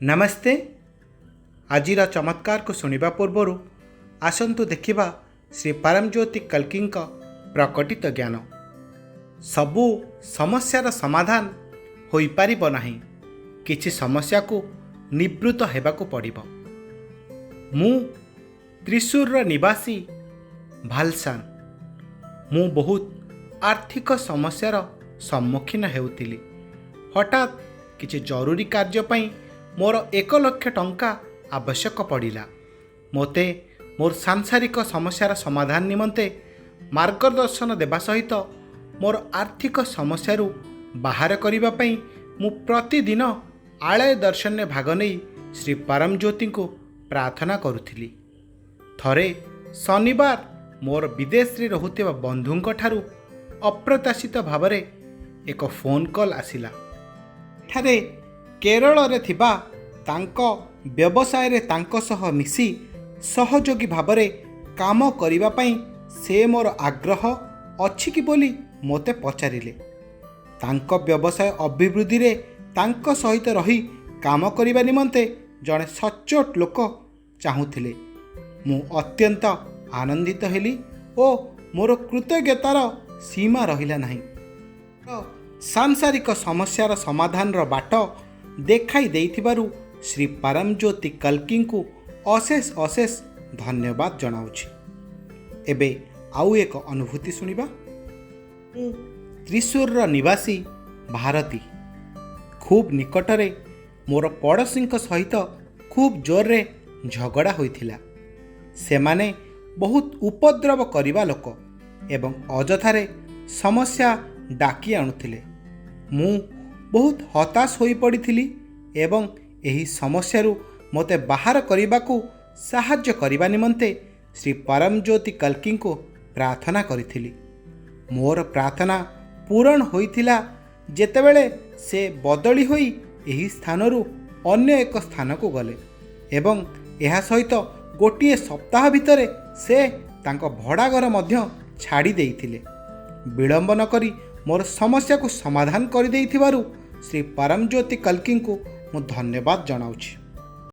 ନମସ୍ତେ। ଆଜିର ଚମତ୍କାରକୁ ଶୁଣିବା ପୂର୍ବରୁ ଆସନ୍ତୁ ଦେଖିବା ଶ୍ରୀ ପରମଜ୍ୟୋତି କଲ୍କିଙ୍କ ପ୍ରକଟିତ ଜ୍ଞାନ। ସବୁ ସମସ୍ୟାର ସମାଧାନ ହୋଇପାରିବ ନାହିଁ, କିଛି ସମସ୍ୟାକୁ ନିବୃତ୍ତ ହେବାକୁ ପଡ଼ିବ। ମୁଁ ତ୍ରିଶୂରର ନିବାସୀ ଭାଲସାନ। ମୁଁ ବହୁତ ଆର୍ଥିକ ସମସ୍ୟାର ସମ୍ମୁଖୀନ ହେଉଥିଲି। ହଠାତ୍ କିଛି ଜରୁରୀ କାର୍ଯ୍ୟ ପାଇଁ ମୋର 1 ଲକ୍ଷ ଟଙ୍କା ଆବଶ୍ୟକ ପଡ଼ିଲା। ମୋତେ ମୋର ସାଂସାରିକ ସମସ୍ୟାର ସମାଧାନ ନିମନ୍ତେ ମାର୍ଗଦର୍ଶନ ଦେବା ସହିତ ମୋର ଆର୍ଥିକ ସମସ୍ୟାରୁ ବାହାର କରିବା ପାଇଁ ମୁଁ ପ୍ରତିଦିନ ଆଳୟ ଦର୍ଶନରେ ଭାଗ ନେଇ ଶ୍ରୀ ପରମଜ୍ୟୋତିଙ୍କୁ ପ୍ରାର୍ଥନା କରୁଥିଲି। ଥରେ ଶନିବାର ମୋର ବିଦେଶରେ ରହୁଥିବା ବନ୍ଧୁଙ୍କଠାରୁ ଅପ୍ରତ୍ୟାଶିତ ଭାବରେ ଏକ ଫୋନ୍ କଲ୍ ଆସିଲା। ଏଠାରେ କେରଳରେ ଥିବା ତାଙ୍କ ବ୍ୟବସାୟରେ ତାଙ୍କ ସହ ମିଶି ସହଯୋଗୀ ଭାବରେ କାମ କରିବା ପାଇଁ ସେ ମୋର ଆଗ୍ରହ ଅଛି କି ବୋଲି ମୋତେ ପଚାରିଲେ। ତାଙ୍କ ବ୍ୟବସାୟ ଅଭିବୃଦ୍ଧିରେ ତାଙ୍କ ସହିତ ରହି କାମ କରିବା ନିମନ୍ତେ ଜଣେ ସଚ୍ଚୋଟ ଲୋକ ଚାହୁଁଥିଲେ। ମୁଁ ଅତ୍ୟନ୍ତ ଆନନ୍ଦିତ ହେଲି ଓ ମୋର କୃତଜ୍ଞତାର ସୀମା ରହିଲା ନାହିଁ। ସାଂସାରିକ ସମସ୍ୟାର ସମାଧାନର ବାଟ ଦେଖାଇ ଦେଇଥିବାରୁ ଶ୍ରୀ ପରମଜ୍ୟୋତି କଲ୍କିଙ୍କୁ ଅଶେଷ ଅଶେଷ ଧନ୍ୟବାଦ ଜଣାଉଛି। ଏବେ ଆଉ ଏକ ଅନୁଭୂତି ଶୁଣିବା। ମୁଁ ତ୍ରିଶୂରର ନିବାସୀ ଭାରତୀ। ଖୁବ୍ ନିକଟରେ ମୋର ପଡ଼ୋଶୀଙ୍କ ସହିତ ଖୁବ୍ ଜୋରରେ ଝଗଡ଼ା ହୋଇଥିଲା। ସେମାନେ ବହୁତ ଉପଦ୍ରବ କରିବା ଲୋକ ଏବଂ ଅଯଥାରେ ସମସ୍ୟା ଡାକି ଆଣୁଥିଲେ। ମୁଁ ବହୁତ ହତାଶ ହୋଇପଡ଼ିଥିଲି ଏବଂ ଏହି ସମସ୍ୟାରୁ ମୋତେ ବାହାର କରିବାକୁ ସାହାଯ୍ୟ କରିବା ନିମନ୍ତେ ଶ୍ରୀ ପରମଜ୍ୟୋତି କଲ୍କିଙ୍କୁ ପ୍ରାର୍ଥନା କରିଥିଲି। ମୋର ପ୍ରାର୍ଥନା ପୂରଣ ହୋଇଥିଲା, ଯେତେବେଳେ ସେ ବଦଳି ହୋଇ ଏହି ସ୍ଥାନରୁ ଅନ୍ୟ ଏକ ସ୍ଥାନକୁ ଗଲେ ଏବଂ ଏହା ସହିତ ଗୋଟିଏ ସପ୍ତାହ ଭିତରେ ସେ ତାଙ୍କ ଭଡ଼ା ଘର ମଧ୍ୟ ଛାଡ଼ି ଦେଇଥିଲେ। ବିଳମ୍ବ ନକରି ମୋର ସମସ୍ୟାକୁ ସମାଧାନ କରିଦେଇଥିବାରୁ ଶ୍ରୀ ପରମଜ୍ୟୋତି କଲ୍କିଙ୍କୁ ମୁଁ ଧନ୍ୟବାଦ ଜଣାଉଛି।